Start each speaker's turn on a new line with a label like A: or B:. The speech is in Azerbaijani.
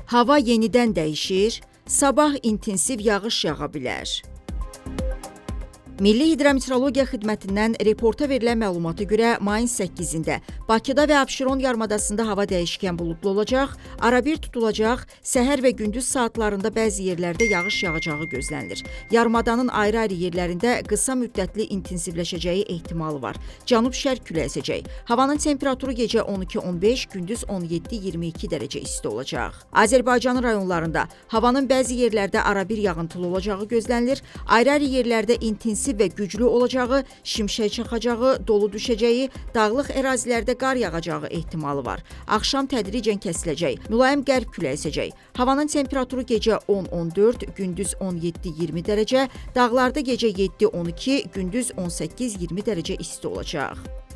A: Hava yenidən dəyişir, sabah intensiv yağış yağa bilər. Milli Hidrometeorologiya Xidmətindən reporta verilən məlumata görə mayın 8-də Bakıda və Abşeron yarımadasında hava dəyişkən buludlu olacaq, arabir tutulacaq, səhər və gündüz saatlarında bəzi yerlərdə yağış yağacağı gözlənilir. Yarımadanın ayrı-ayrı yerlərində qısa müddətli intensivləşəcəyi ehtimalı var. Cənub-şərq küləyi əsəcək. Havanın temperaturu gecə 12-15, gündüz 17-22 dərəcə isti olacaq. Azərbaycanın rayonlarında havanın bəzi yerlərdə arabir yağıntılı olacağı gözlənilir. Ayrı-ayrı yerlərdə intensiv və güclü olacağı, şimşək çaxacağı, dolu düşəcəyi, dağlıq ərazilərdə qar yağacağı ehtimalı var. Axşam tədricən kəsiləcək. Mülayim qərb küləyi əsəcək. Havanın temperaturu gecə 10-14, gündüz 17-20 dərəcə, dağlarda gecə 7-12, gündüz 18-20 dərəcə isti olacaq.